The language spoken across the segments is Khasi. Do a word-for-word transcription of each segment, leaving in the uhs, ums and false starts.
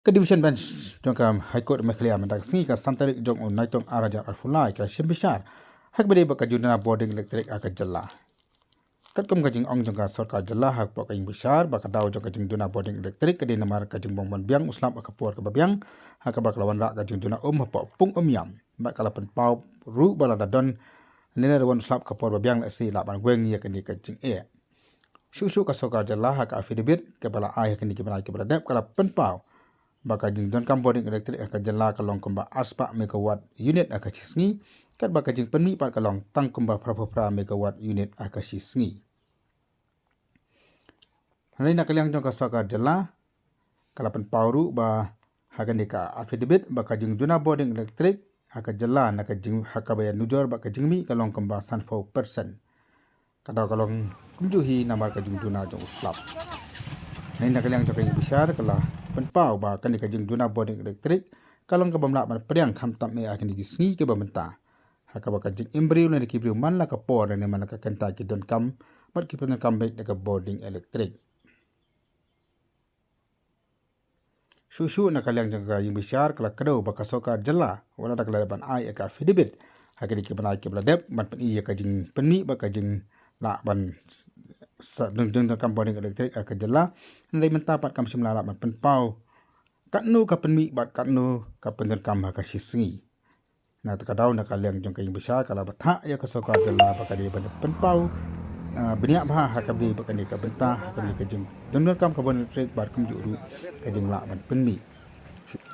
Ka Division Bench jong ka High Court Meghalaya mynta ka sngi ka san tarik jong u Naitung ar hajar arphew lai ka shim bishar ha kaba dei bad ka jingduna bording elektrik ha ka jylla. Katkum ka jingong jong ka sorkar jylla hapoh ka ïing bishar ba ka daw jong ka jingduna bording elektrik ka dei namar ka jingbym wan biang u slap ha ka por kaba biang, ha kaba ka la wanrah ka jingduna um hapoh pung Umiam bad ka la pynpaw ruh ba lada don lane lada wan u slap ha ka por ba biang lehse lah ban weng ïa kane ka jingeh. Shuh shuh ka sorkar jylla ha ka affidavit kaba la ai ha kine ki bnai kiba la dep ka la pynpaw ba ka jingdonkam bording elektrik ha ka jylla ka long kumba arspah megawatt unit ha ka shi sngi, katba ka jingpynmih pat ka long tang kumba phraphew phra megawatt unit ha ka shi sngi. Hynrei na ka liang jong ka sorkar jylla ka la pynpaw ruh ba ha kane ka affidavit ba ka jingduna bording elektrik ha ka jylla na ka jing, ha kaba ïanujor ba ka jingmih ka long kumba sanphew percent. Ka daw ka long kumjuh hi namar ka jingduna jong u slap. Hynrei na ka liang jong ka ïing bishar ka la pynpaw ba kane ka jingduna bording elektrik ka long kabym lah ban pdiang khamtam eh ha kine ki sngi kiba mynta, ha kaba ka jingim briew lane ki briew man la ka por lane man la ka kynta ki donkam bad ki pyndonkam beit da ka bording elektrik. Shuh shuh na ka liang jong ka ïing bishar ka la kdew ba ka sorkar jylla wat la da ka la dep ban ai ïa ka affidavit ha kine ki bnai kiba la dep ban pyni ïa ka jingpynmih bad ka jinglah ban sa, jingdonkam bording elektrik ha ka jylla, hynrei mynta pat kam shym la lah ban pynpaw katno ka pynmih bad katno ka pyndonkam ha ka shi sngi. Na kata ka daw na ka liang jong ka ïing bishar ka la bthah ïa ka sorkar jylla ba ka dei ban pynpaw, ah, bniah bha ha kaba dei ba kane ka bynta ha kaba dei ka jingdonkam ka bording elektrik bad kumjuh ruh ka jinglah ban pynmih.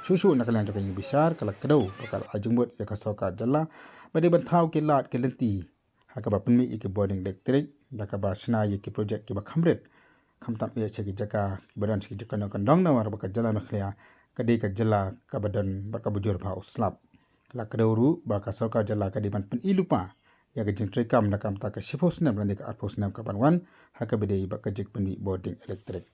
Shuh shuh na ka liang jong ka ïing bishar ka la kdew ba ka la ai jingmut ïa ka sorkar jylla ba dei ban thaw ki lad ki lynti ha kaba pynmih ïa ki bording elektrik da kaba shna ïa ki projek kiba kham rit, khamtam eh sha ki jaka kiba don sha ki jaka kyndong kyndong namar ba ka jylla Meghalaya ka dei ka jylla kaba don bad kaba jur bha u slap. Ka la kdew ruh ba ka sorkar jylla ka dei ban pyni lypa ïa ka jingtreikam na ka bynta ka shiphew snem lane ka arphew snem kaban wan ha kaba dei bad ka jingpynmih bording elektrik.